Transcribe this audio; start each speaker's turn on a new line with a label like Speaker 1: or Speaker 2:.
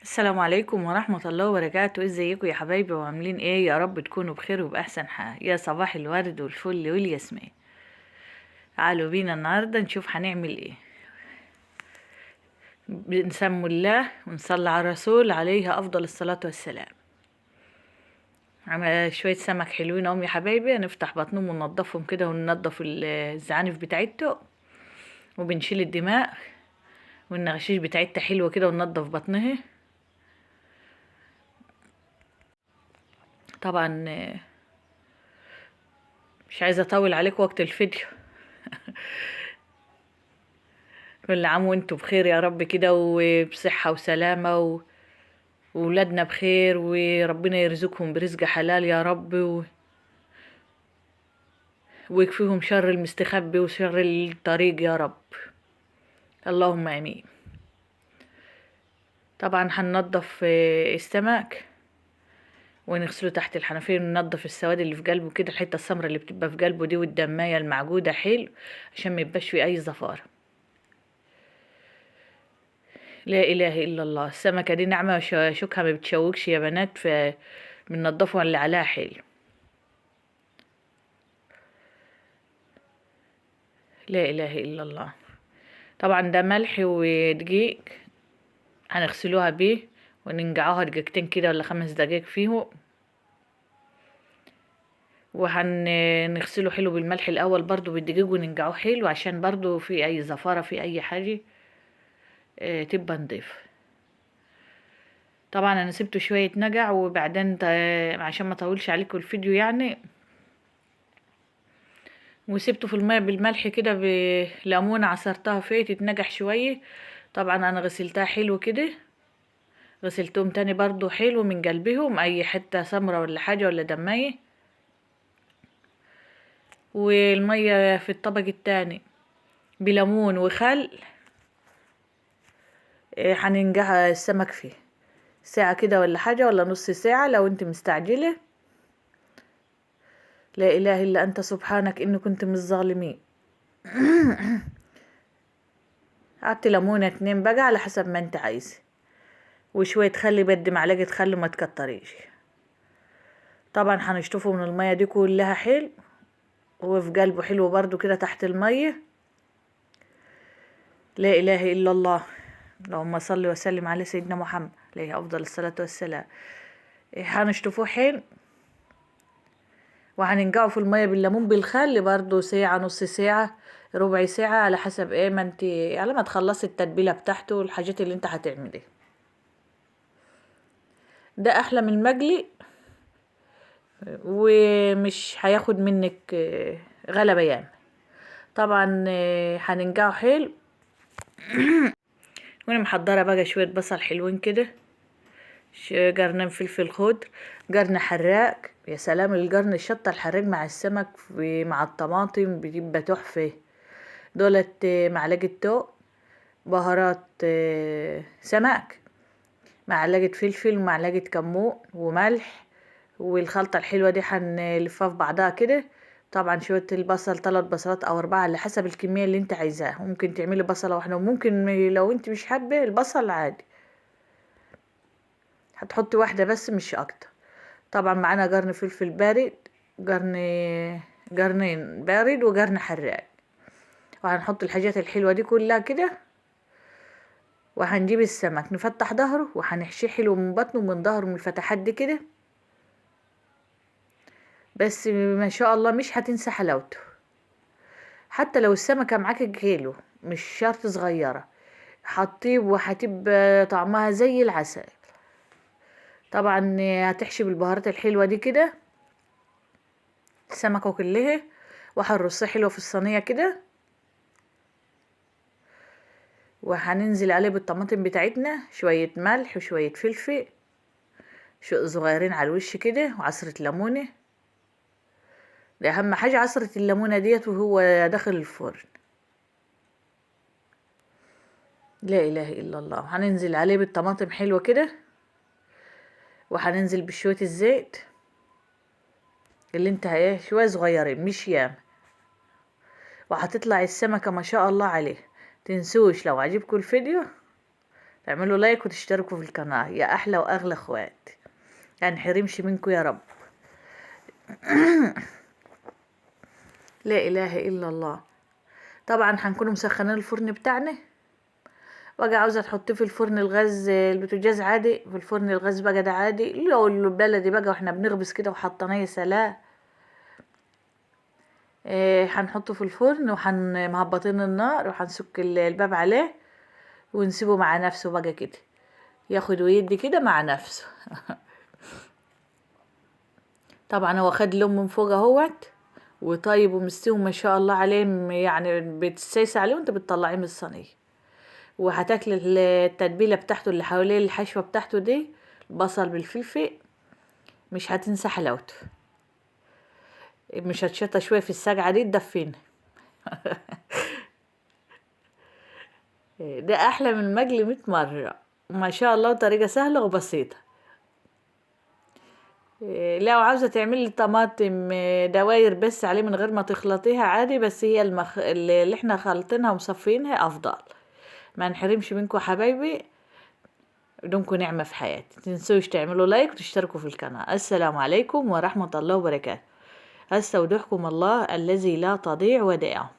Speaker 1: السلام عليكم ورحمة الله وبركاته. ازيكم يا حبايبي وعاملين ايه؟ يا رب تكونوا بخير وبأحسن حال. يا صباح الورد والفل والياسمين. تعالوا بينا النهاردة نشوف هنعمل ايه. بنسموا الله ونصلي على الرسول عليه افضل الصلاة والسلام. عمل شوية سمك حلوين اهم يا حبايبي، هنفتح بطنهم وننضفهم كده وننضف الزعانف بتاعته، وبنشيل الدماء والنغشيش بتاعتها حلوة كده وننضف بطنها. طبعا مش عايزة اطول عليكم وقت الفيديو. كل عام وانتم بخير يا رب كده، وبصحة وسلامة، وولادنا بخير، وربنا يرزقهم برزق حلال يا رب، ويكفيهم شر المستخبي وشر الطريق يا رب، اللهم امين. طبعا هننضف السمك ونغسله تحت الحنفية، وننضف السواد اللي في قلبه كده، الحتة السمراء اللي بتبقى في قلبه دي والدمايه المعجوده حلو عشان ما يبقاش فيه اي زفاره. لا اله الا الله، السمكة دي ناعمة شوكها ما بتشوكش يا بنات، فبننضفها اللي عليها حلو. لا اله الا الله. طبعا ده ملح ودقيق هنغسلوها بيه وننقعوها دقيقتين كده ولا 5 دقايق فيه، وهنغسله حلو بالملح الاول برضو بالدقيق وننقعوه حلو عشان برضو في اي زفارة في اي حاجة تبقى نضيفة. طبعا انا سبته شوية نقع، وبعدين عشان ما اطولش عليكم الفيديو يعني، وسبته في المية بالملح كده بليمونة عصرتها فيه تتنقع شوية. طبعا انا غسلتها حلو كده، غسلتهم تاني برضو حلو من قلبهم اي حتة سمرة ولا حاجة ولا دمية. والمية في الطبق التاني بليمون وخل، هننقع السمك فيه ساعة كده ولا حاجة ولا نص ساعة لو انت مستعجلة. لا اله الا انت سبحانك اني كنت من الظالمين. حطي ليمونة 2 بقى على حسب ما انت عايزة، وشوية خل، بدي معلقة خل ما تكتريش. طبعا هنشطفه من المية دي كلها حلو، وفي قلبه حلو برضو كده تحت المية. لا اله الا الله، اللهم صل وسلم على سيدنا محمد عليه افضل الصلاة والسلام. هنشطفوه حلو وهننقعه في المية بالليمون بالخل برضو ساعة، نص ساعة، ربع ساعة، على حسب ايه ما انت على ما تخلصي التتبيلة بتاعته والحاجات اللي انت هتعمليها. ده احلى من المقلي ومش هياخد منك غلبة ياما. طبعا هننقعه حلو. وانا محضرة بقى شوية بصل حلوين كده، قرنين فلفل خضر، قرن حراق. يا سلام القرن الشطة الحراق مع السمك مع الطماطم بيبقى تحفة. دولت معلقة توم، بهارات سمك، معلقة فلفل ومعلقة كمون وملح، والخلطة الحلوة دي هنلفها في بعضها كده. طبعا شوية البصل، 3 بصلات او 4 على حسب الكمية اللي انت عايزاها. ممكن تعملي بصلة واحدة، وممكن لو انت مش حابة البصل عادي هتحطي واحدة بس مش اكتر. طبعا معانا قرن فلفل بارد، قرنين بارد وقرن حراق. وهنحط الحاجات الحلوة دي كلها كده، وهنجيب السمك نفتح ظهره وهنحشيه حلو من بطنه ومن ظهره من الفتحات دي كده، بس ما شاء الله مش هتنسى حلاوته. حتى لو السمكة معاك كيلو مش شرط صغيرة، حطيه وهتبقى طعمها زي العسل. طبعا هتحشي بالبهارات الحلوة دي كده السمكة كلها، وهنرصيه حلو في الصينية كده، وهننزل عليه بالطماطم بتاعتنا، شوية ملح وشوية فلفل شوية صغيرين على الوش كده، وعصرة ليمونة. ده أهم حاجة عصرة الليمونة ديت وهو داخل الفرن. لا إله إلا الله. هننزل عليه بالطماطم حلوة كده، وهننزل بشوية الزيت اللي انت ايه شوية صغيرين مش ياما، وهتطلع السمكة ما شاء الله عليه. تنسوش لو عجبكم الفيديو تعملوا لايك وتشتركوا في القناة يا احلى واغلى اخوات، يعني حرمش منكم يا رب. لا اله الا الله. طبعا هنكون مسخنين الفرن بتاعنا. بقى عاوزه تحطيه في الفرن الغاز البوتاجاز عادي، في الفرن الغاز بقى ده عادي، لو البلدي بقى واحنا بنخبز كده وحطيناه يا سلام. هنحطه في الفرن وهنهبطين النار وهنسك الباب عليه ونسيبه مع نفسه بقى كده، ياخد ويدي كده مع نفسه. طبعا هو خد لون من فوق اهوت وطيب ومستوي ما شاء الله عليه، يعني بتسيس عليه وانت بتطلعيه من الصينية. وهتاكل التتبيله بتاعته اللي حواليه الحشوه بتاعته دي، البصل بالفلفل، مش هتنسى حلاوته. مش هتشطه شوية في السجعه دي تدفينا. ده احلى من المقلي 100 مرة ما شاء الله، طريقه سهلة وبسيطة. لو عاوزه تعملي طماطم دواير بس عليه من غير ما تخلطيها عادي، بس هي اللي احنا خلطينها ومصفينها افضل. ما نحرمش منكم حبايبي، بدونكم نعمه في حياتي. متنسوش تعملوا لايك وتشتركوا في القناة. السلام عليكم ورحمة الله وبركاته. استودعكم الله الذي لا تضيع ودائعه.